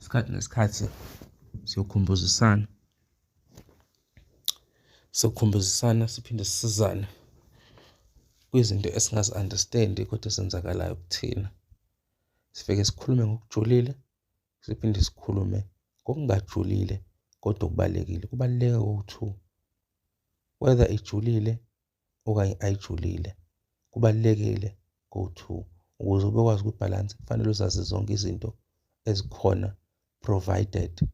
Isikhathi nesikhathi siyokhumbuzisana, siyokhumbuzisana siphinde sisizane kwizinto esingazi-understand-i kodwa ezenzakalayo kuthina. Sifike sikhulume ngokujulile, siphinde sikhulume ngokungajulile kodwa okubalulekile. Kubaluleke kowu-two, whether ijulile okanye ayijulile, kubalulekile kowu-two. Ukuze ubekwazi ukubhalansa kufanele uzazi zonke izinto ezikhona provided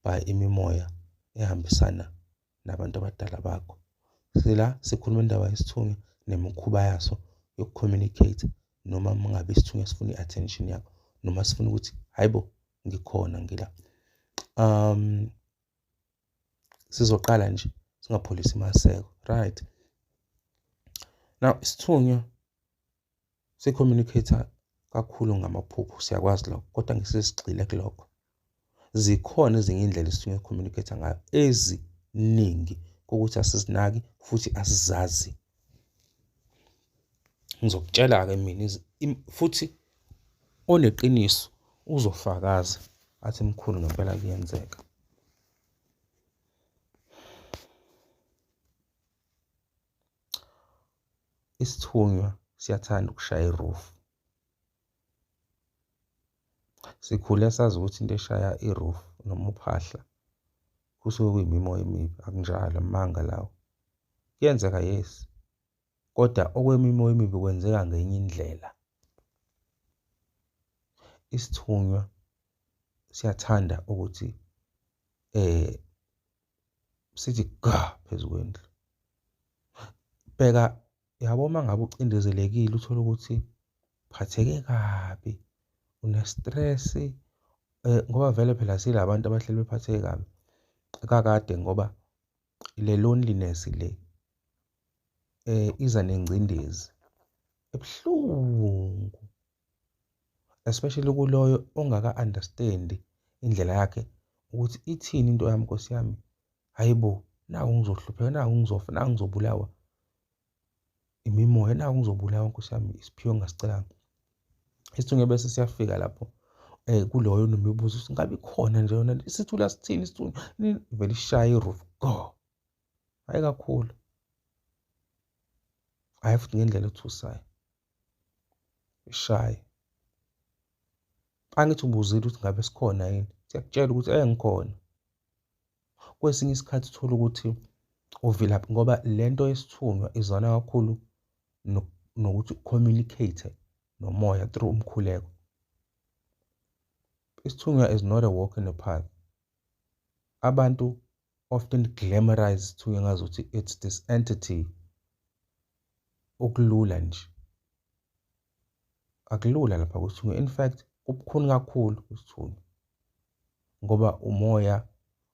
by imimoya ehambisana nabantu abadala bakho. Sila sikhuluma indaba yesithunywa nemikhuba yaso yoku-communicate noma uma ngabe isithunywa sifuna i-attention yakho noma sifuna ukuthi hhayi bo ngikhona ngila. Sizoqala nje singapholisi maseko, right? Now isithunywa si-communicate kakhulu ngamaphupho, siyakwazi lokho, kodwa ngeke sigxile kulokho. Zikhona ezinye iy'ndlela isithunywa esi-communicate ngayo eziningi kokuthi asizinaki futhi asizazi. Ngizokutshela-ke mina futhi oneqiniso uzofakaza athi mkhulu ngempela kuyenzeka. Isithunywa siyathanda ukushaya i-roof. Sikhule sazi ukuthi into eshaya i-roof noma uphahla kusuke kuyimimoya emibi, akunjalo amanga lawo. Kuyenzeka yes, kodwa okwemimoya emibi kwenzeka ngenye indlela. Isithunywa siyathanda ukuthi sithi ga phezu kwendlu. Bheka yabo uma ngabe ucindezelekile uthole ukuthi uphatheke kabi, une-stress ngoba vele phela sila bantu abahleli bephatheke kabi kakade ngoba le loneliness le iza nengcindezi ebuhlungu, especially kuloyo ongaka-understand-i indlela yakhe ukuthi ithini into yami Nkosi yami. Hhayi bo, naku ngizohlupheka, naku ngizofa, naku ngizobulawa imimoya, naku ngizobulawa Nkosi yami isiphiwo engingasicelanga. Isithunywa bese siyafika lapho kuloyo onemibuzo ukuthi ngabe ikhona nje yona isithula sithini isithunywa, vele ishaye i-roof go. Hhayi kakhulu, hhayi futhi ngendlela ethusayo, ishaye. Angithi ubuzile ukuthi ngabe sikhona yini, siyakutshela ukuthi ngikhona. Kwesinye isikhathi uthola ukuthi uvilapha ngoba lento yesithunywa izwana kakhulu nokuthi u-communicate nomoya through umkhuleko. Isithunywa is not a walk in the path. Abantu often glamorize isithunywa ngazuthi it's this entity okulula nje. Akulula lapha kwisithunywa, in fact kubukhuni kakhulu kwisithunywa ngoba umoya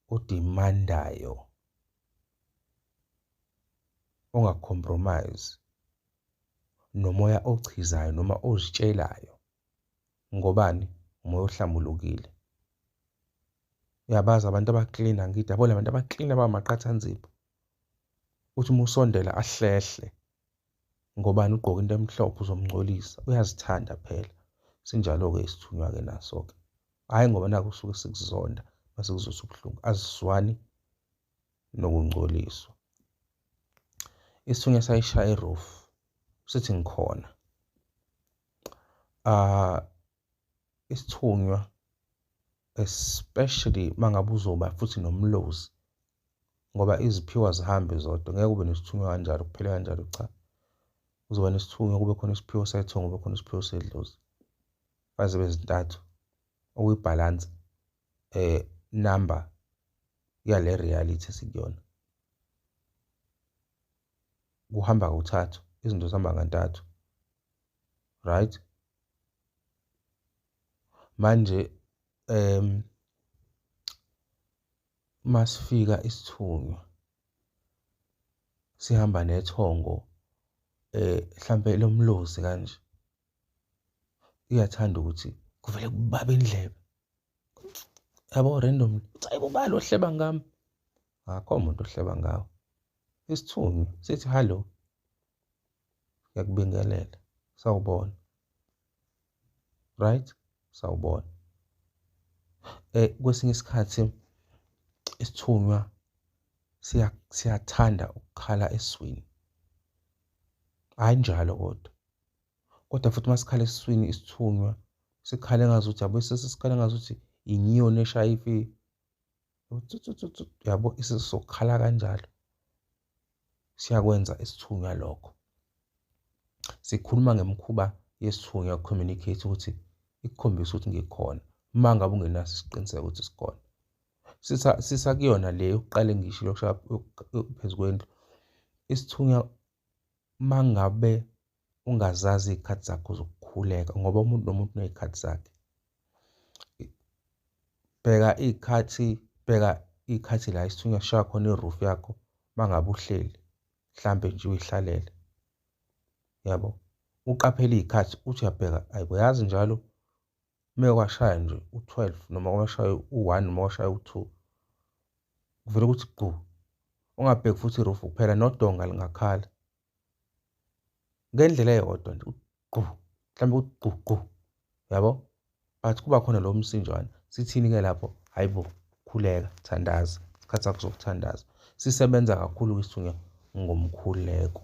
odimandayo onga-compromise nomoya ochizayo noma ozitshelayo. Ngobani? Umoya ohlambulukile. Uyabazi abantu abaklina, angithi yabo la bantu abaklina abamaqathanzipho, uthi uma usondela ahlehle ngobani? Ugqoke into emhlophe uzomngcolisa, uyazithanda phela. Sinjalo-ke isithunywa-ke naso-ke, hhayi ngoba nakhu kusuke sikuzonda mase kuzwisa ubuhlungu, asizwani nokungcoliswa. Isithunywa sayishaya i-roof sithi ngikhona. Isithunywa especially mangabe uzoba futhi nomlozi, ngoba iziphiwo azihambi zodwa, ngeke ube nesithunywa kanjalo kuphele kanjalo, cha. Uzoba nesithunywa kube khona isiphiwo sethongo, kube khona isiphiwo sedlozi, baze bezintathu okuyibhalansi number yale reality esikuyona. Kuhamba kuthathu, izinto zihamba ngantathu, right? Manje masifika isithunywa sihamba nethongo hlampe lomlozi kanje, iyathanda ukuthi kuvele kubabe indlebe yabo randomly, uthi hayibo ubani ohleba ngami? Akekho umuntu ohleba ngawe. Isithunywa sithi hallo, ngiyakubingelela, sawubona, right? Sawubona. Kwesinye isikhathi isithunywa siyathanda ukukhala esiswini. Hhayi njalo kodwa futhi masikhala esiswini isithunywa sikhale ngazuthi yabo, sikhale ngazuthi inyoni eshaya ifiyo, yabo, isizokhala kanjalo. Siyakwenza isithunywa lokho. Sikhuluma ngemikhuba yesithunywa communicate ukuthi ikukhombise ukuthi ngikhona, uma ngabe ungenaso isiqiniseko ukuthi sikhona. Sisakuyona le yokuqala engiyishilo yokushaya phezu kwendlu. Isithunywa uma ngabe ungazazi iy'khathi zakho zokukhuleka, ngoba umuntu nomuntu uney'khathi zakhe. Bheka iy'khathi, bheka iy'khathi la isithunywa sishaya khona i-roof yakho uma ngabe uhleli, mhlampe nje uyihlalele, yabo. Uqaphele iy'khathi uthi uyabheka, ayi uyazi njalo uma kwashaya nje u-12 noma kwashaya u-1 noma kwashaya u-2, kuvele kuthi gqu. Ungabheki futhi i-roof kuphela, nodonga lingakhala ngendlela eyodwa nje, gqu, mhlawumbe uthi gqu gqu, yabo. But kuba khona lo msinjwana. Sithini-ke lapho? Hhayi bo, khuleka, thandaza, isikhathi sakho sokuthandaza. Sisebenza kakhulu isithunywa ngomkhuleko.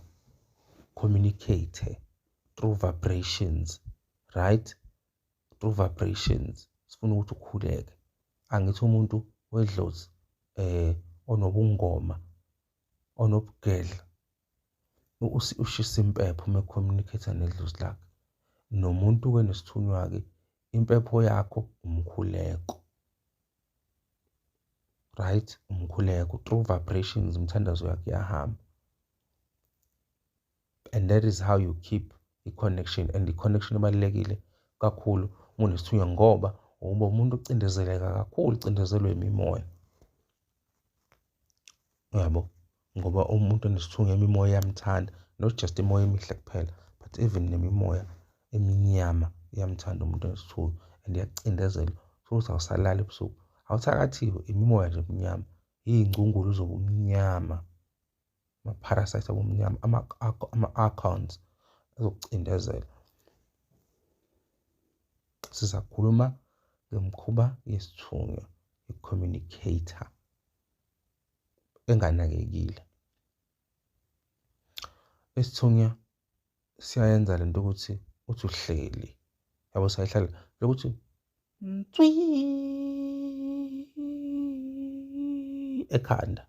Communicate through vibrations, right? Through vibrations. Sifuna ukuthi ukhuleke. Angithi umuntu wedlozi onobungoma, onobugedla, ushisa impepho uma e-communicate nedlozi lakhe. Nomuntu-ke nesithunywa-ke, impepho yakho umkhuleko, right? Umkhuleko through vibrations, umthandazo yakho iyahamba. And that is how you keep i-connection. And i-connection ibalulekile kakhulu uma unesithunywa, ngoba uba umuntu ocindezeleka kakhulu, ucindezelwe imimoya, yabo. Ngoba umuntu onesithunywa imimoya iyamthanda, not just imoya emihle kuphela, but even nemimoya eminyama iyamthanda umuntu onesithunywa, and iyacindezela. Futhi awusalali ebusuku, awuthakathiwe, imimoya nje eminyama, iy'ngcungulu zobumnyama, ama-parasite abumnyama, ama-archons azokucindezela. Sizakhuluma ngemikhuba yesithunywa, i-communicator enganakekile. Isithunywa siyayenza lento ukuthi uthi uhleli, yabo, siyayihlala lokuthi nswi ekhanda,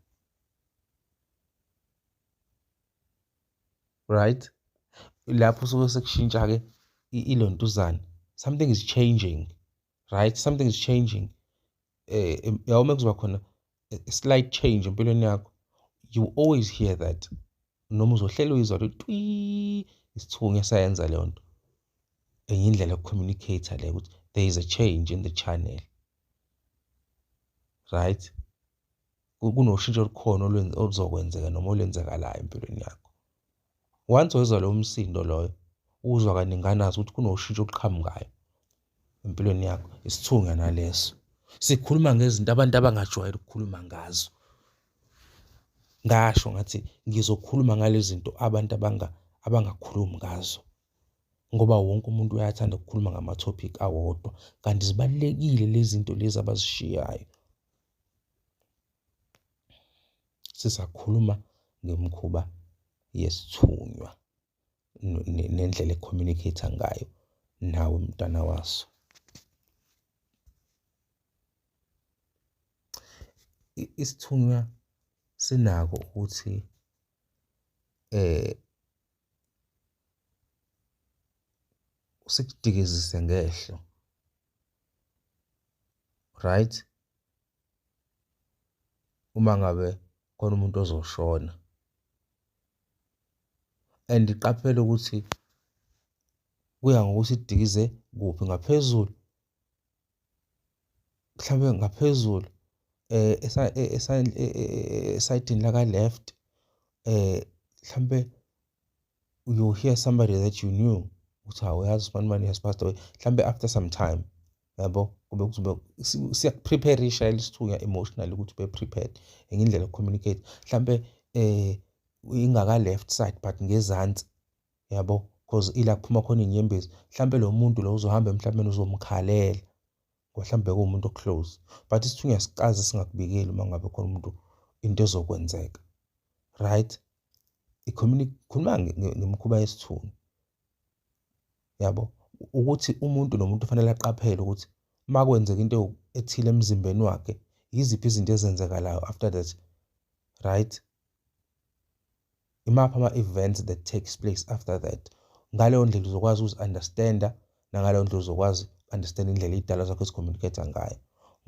right? Lapho suke sekushintsha-ke ilontuzana, something is changing, right? Something is changing. Yabo, uma kuzoba khona a slight change empilweni yakho, you always hear that. Noma uzohlela uyizwa le twi, isithunywa sayenza leyo nto. Enye indlela yoku-communicate le ukuthi there is a change in the channel, right? Kunoshintsho olukhona oluzokwenzeka noma olwenzakalayo empilweni yakho. Once wezwa lowo msindo loyo, uzwa kaninganazi ukuthi kunoshintsho oluqhamukayo empilweni yakho. Isithunywa naleso. Sikhuluma ngezinto abantu abangajwayele ukukhuluma ngazo. Ngasho ngathi ngizokhuluma ngalezi zinto abantu abangakhulumi ngazo, ngoba wonke umuntu uyathanda ukukhuluma ngama-topic awodwa, kanti zibalulekile lezi zinto lezi abazishiyayo. Sisakhuluma ngemikhuba yesithunywa nendlela e-communicate ngayo nawe mntwana waso. Isithunywa sinako ukuthi sikudikizise ngehlo, right? Uma ngabe khona umuntu ozoshona, and iqaphele ukuthi kuya ngokuthi idikize kuphi, ngaphezulu, mhlawumbe ngaphezulu esayidini laka left, mhlambe you hear somebody that you knew ukuthi hawu uyazi ubani bani has passed away, mhlambe after some time, yabo, kube kuzobe siyaku-preparisha isithunywa emotionally ukuthi ube prepared. Enye indlela yoku-communicate mhlambe ingaka left side but ngezansi, yabo, cause ila kuphuma khona iy'nyembezi, mhlambe lo muntu lo uzohamba emhlabeni uzomkhalela. Ngoba mhlawumbe kuwumuntu o-close, but isithunywa asikaze singakubikeli uma ngabe khona umuntu into ezokwenzeka, right? Khuluma ngemikhuba yesithunywa, yabo, ukuthi umuntu nomuntu kufanele aqaphele ukuthi uma kwenzeka into ethile emzimbeni wakhe, yiziphi izinto ezenzakalayo after that, right? Imaphi ama-events that takes place after that. Ngaleyo ndlela uzokwazi ukuzi-understand-a, nangaleyo ndlela uzokwazi uku-understand indlela iy'dalwa zakho ezi-communicate-a ngayo,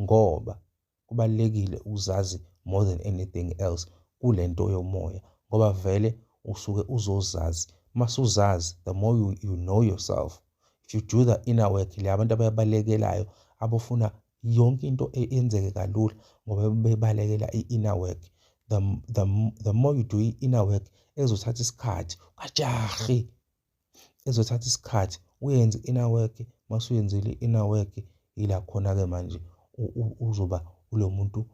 ngoba kubalulekile uzazi more than anything else kule nto yomoya, ngoba vele usuke uzozazi. Masuzazi, the more you know yourself, if you do the inner work, le abantu ababalekelayo abafuna yonke into eyenzeke kalula ngoba bebalekela i-inner work. The more you do i-inner work, ezothatha isikhathi, ungajahi, ezothatha isikhathi uyenze i-inner work. Masuyenzile i-inner work, ila khona-ke manje uzoba ulo muntu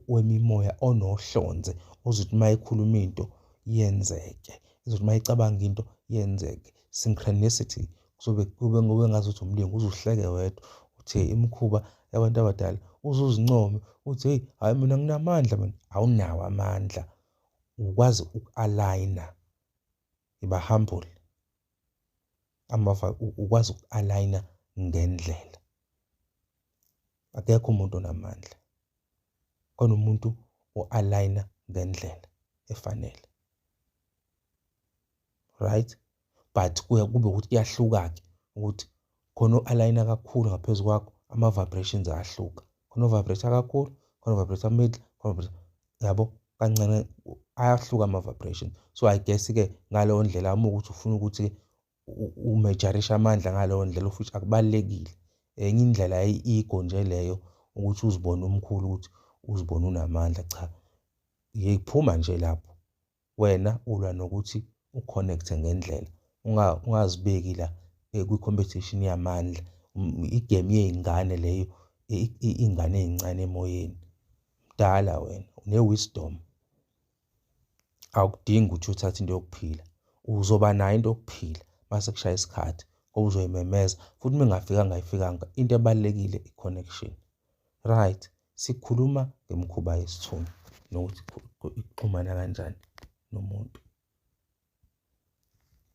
wemimoya onohlonze, ozothi uma ekhuluma into yenzeke, ezothi uma ecabanga into yenzeke. Synchronicity, kuzobe kube ngazuthi umlingo, uze uhleke wedwa uthi imikhuba yabantu abadala, uze uzincome uthi hey, hhayi mina nginamandla mina. Awunawo amandla, ukwazi uku-align-a, iba humble, ukwazi uku-align-a ngendlela. Akekho umuntu onamandla, khona umuntu o-align-a ngendlela efanele, right? But kuya kube ukuthi kuyahluka-ke ukuthi khona o-align-a kakhulu ngaphezu kwakho, ama-vibrations ayahluka. Khona o-vibrate-a kakhulu, khona o-vibrate-a middle, khona o-vibrate-a, yabo, kancane ayahluka ama-vibrations. So I guess-ke ngaleyo ndlela uma kuwukuthi ufuna ukuthi u-measure-ishe amandla ngaleyo ndlela, futhi akubalulekile. Enye indlela ye-ego nje leyo ukuthi uzibone umkhulu, ukuthi uzibone unamandla, cha, phuma nje lapho. Wena ulwa nokuthi u-connect-e ngendlela, ungazibeki la kwi-competition yamandla, i-game yey'ngane leyo, iy'ngane ey'ncane emoyeni. Mdala wena, une-wisdom, awukudingi ukuthi uthathe into yokuphila, uzoba nayo into yokuphila mase kushaya isikhathi ngoba uzoyimemeza futhi uma ingafikanga ayifikanga. Into ebalulekile i-connection, right? Sikhuluma ngemikhuba yesithunywa nokuthi ixhumana kanjani nomuntu.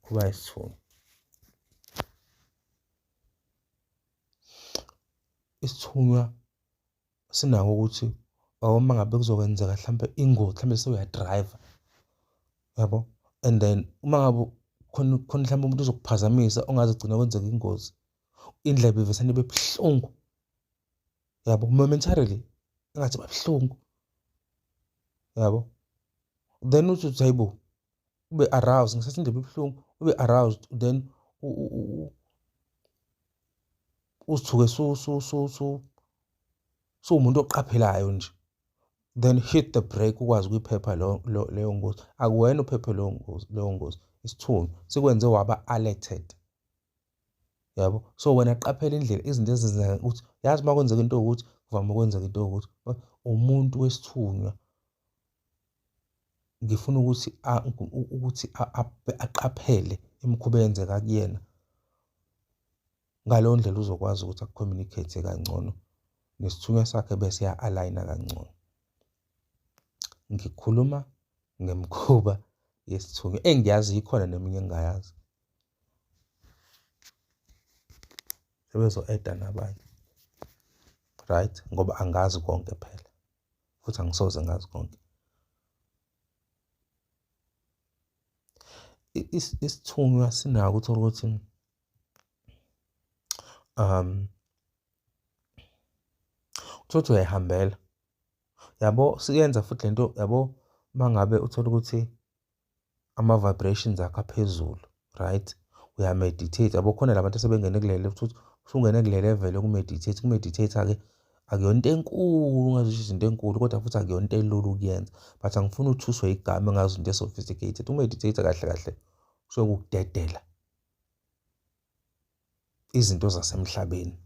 Imikhuba yesithunywa. Isithunywa sinako ukuthi uma ngabe kuzokwenzeka hlampe ingozi, hlampe sewuya-drive-a, yabo, and then uma ngabe khona mhlampe umuntu ozokuphazamisa ongaze kugcine kwenzeka ingozi, indlebe ivesane ibe buhlungu, yabo, momentarily engathi iba buhlungu, yabo. Then uthi uthi hayibo, ube aroused ngesikhathi indlebe ibuhlungu, ube aroused, then uzithuke suwumuntu oqaphelayo nje, then hit the brake ukwazi ukuyiphepha leyo ngozi. Akuwena uphephe leyo ngozi, isithunywa sikwenze waba alerted, yabo. So wena qaphela indlela izinto ezenzeka ukuthi yazi uma kwenzeka into ewukuthi kuvame ukwenzeka into ewukuthi. Umuntu wesithunywa ngifuna ukuthi ukuthi aqaphele imikhuba eyenzeka kuyena. Ngaleyo ndlela uzokwazi ukuthi aku-communicate kangcono nesithunywa sakhe bese ya-align-a kangcono. Ngikhuluma ngemikhuba yesithunywa engiyaziyo, ikhona neminye engingayazi. Sebezo-add-a nabanye, right? Ngoba angazi konke phela, futhi angisoze ngazi konke. Isithunywa sinako uthola ukuthi uthole ukuthi uyayihambela, yabo, siyenza futhi lento, yabo, uma ngabe uthola ukuthi ama-vibrations akho aphezulu, right? Uya-meditate, yabo, khona la bantu asebengene kule level, uthole ukuthi usungene kule level yoku-meditate. Uku-meditate-ke akuyona into enkulu, ungazisho into enkulu, kodwa futhi akuyona into elula ukuyenza, but angifuni uthuswe igama engazi into e-sophisticated. Uku-meditate kahle kahle kusuke kukudedela izinto zasemhlabeni,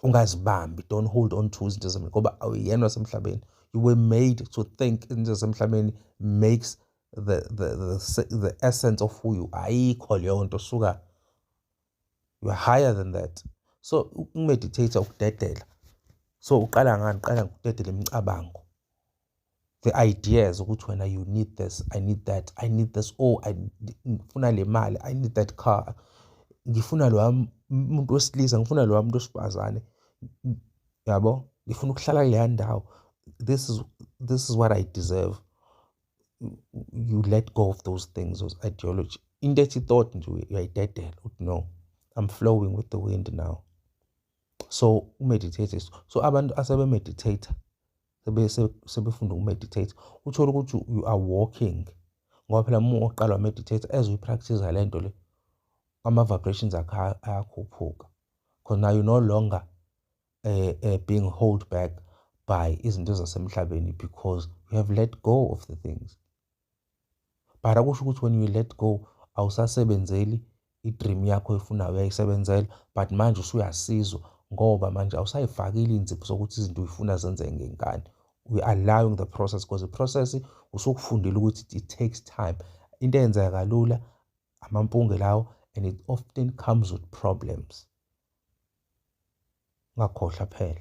ungazibambi, don't hold on to izinto zasemhlabeni ngoba awuyena wasemhlabeni. You were made to think izinto zasemhlabeni makes the essence of who you are. Ayikho leyo nto, suka, you are higher than that. So ukumeditate ukudedela. So uqala ngani? Uqala ngokudedela imicabango, the ideas ukuthi wena you need this, I need that, I need this, oh ngifuna le mali, I need that car, ngifuna lo muntu wesilisa, ngifuna lo muntu wesifazane, yabo, ngifuna ukuhlala kuleya ndawo, this is what I deserve. You let go of those things, those ideology, into ethi thought nje uyayidedela uthi no, I'm flowing with the wind now. So umeditate. So abantu asebe-meditate, sebefunda ukumeditate, uthole ukuthi you are walking, ngoba phela uma uqala wameditate, as uyi-practice le nto le, ama-vibrations akho ayakhuphuka, because now you're no longer being hold back by izinto zasemhlabeni, because you have let go of the things. But akusho ukuthi when you let go awusasebenzeli i-dream yakho oyifunayo, uyayisebenzela, but manje usuyasizwa ngoba manje awusayifakile iy'nzipho zokuthi izinto uyifuna zenzeke ngenkani. We are allowing the process, because the process usukufundile ukuthi it takes time. Into eyenzeka kalula amampunge lawo, and it often comes with problems. Ungakhohlwa phela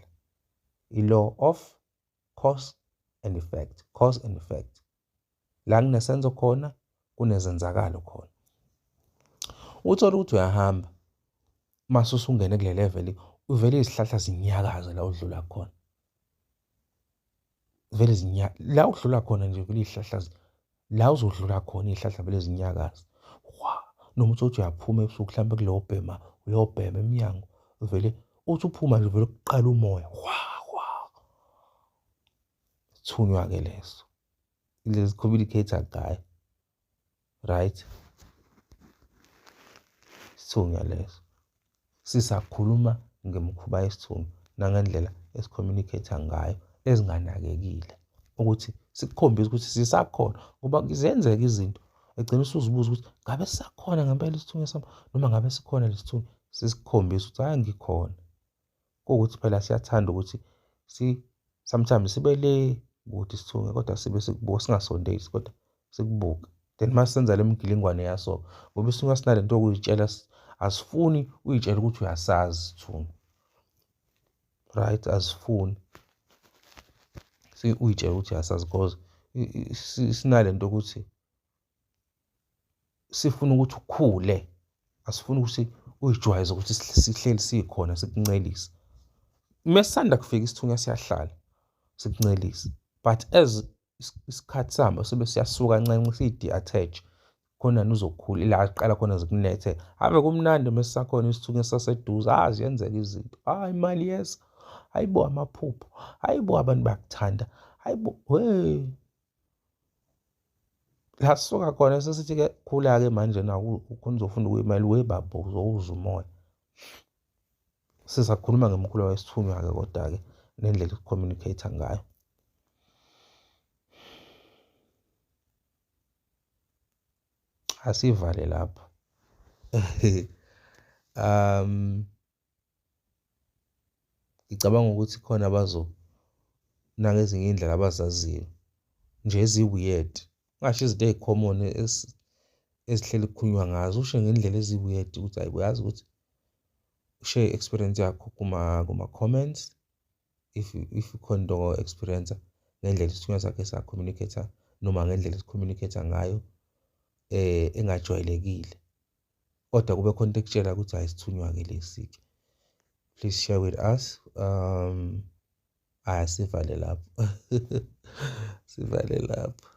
i-law of cause and effect, cause and effect. La kunesenzo khona kunezenzakalo khona. Uthole ukuthi uyahamba, mase usungene kule level, uvele izihlahla zinyakaze la udlula khona, vele zinya la udlula khona nje, vele iy'hlahla la uzodlula khona, iy'hlahla vele zinyakaze wa. Noma uthi uyaphuma ebusuku mhlampe kulowo bhema, uyobhema emnyango, vele uthi uphuma nje vele kuqala umoya wa wa. Sithunywa-ke leso, lezi communicator guy, right? Isithunywa leso. Sisakhuluma ngemikhuba yesithunywa nangendlela esi-communicate ngayo ezinganakekile, ukuthi sikukhombise ukuthi sisakhona, ngoba ziyenzeka izinto egcina usuzibuza ukuthi ngabe sisakhona ngempela isithunywa sami, noma ngabe sikhona lesithunywa. Sisikhombise ukuthi hhayi, ngikhona. Kuwukuthi phela siyathanda ukuthi sometimes sibe le kude isithunywa, kodwa sibe sikubuka, singasondeli kodwa sikubuke. Then mase senza le migilingwane yaso, ngoba isithunywa sinalento yokuy'tshela, asifuni uy'tshele ukuthi uyasazi isithunywa, right? Asifuni uy'tshele ukuthi uyasazi, because sinalento yokuthi sifuna ukuthi ukhule, asifuni ukuthi uy'jwayeze ukuthi sihleli sikhona sikuncelise. Mesisanda kufika isithunywa siyahlala sikuncelise, but as isikhathi sihamba sibe siyasuka kancane, siyi-de-attach khona uzokhula, ila kuqala khona zikunethe. Ave kumnandi mesisakhona isithunywa saseduze, ah, ziyenzeka izinto, hayi imali yeza, hayi bo amaphupho, hayi bo abantu bayakuthanda, hayi bo we. La sisuka khona sesithi-ke khula-ke manje naku khona uzofunda ukuyimela, we baba uzowuzwa umoya. Sisakhuluma ngemikhuba yesithunywa-ke, kodwa-ke nendlela esi-communicate ngayo. Asivale lapho. Ngicabanga ukuthi khona nangezinye iy'ndlela abazaziyo nje ezi-weird, ungasho izinto ey'common ezihleli kukhulunywa ngazo, usho ngendlela ezi-weird ukuthi hhayi, uyazi ukuthi share i-experience yakho kuma-comments if ikhona into oyi-experience-a ngendlela isithunywa sakho esa-communicate-a noma ngendlela esi-communicate-a ngayo engajwayelekile, kodwa kube khona into ekutshela ukuthi hhayi, isithunywa-ke lesi-ke. Please share with us. Asivale lapho, sivale lapho.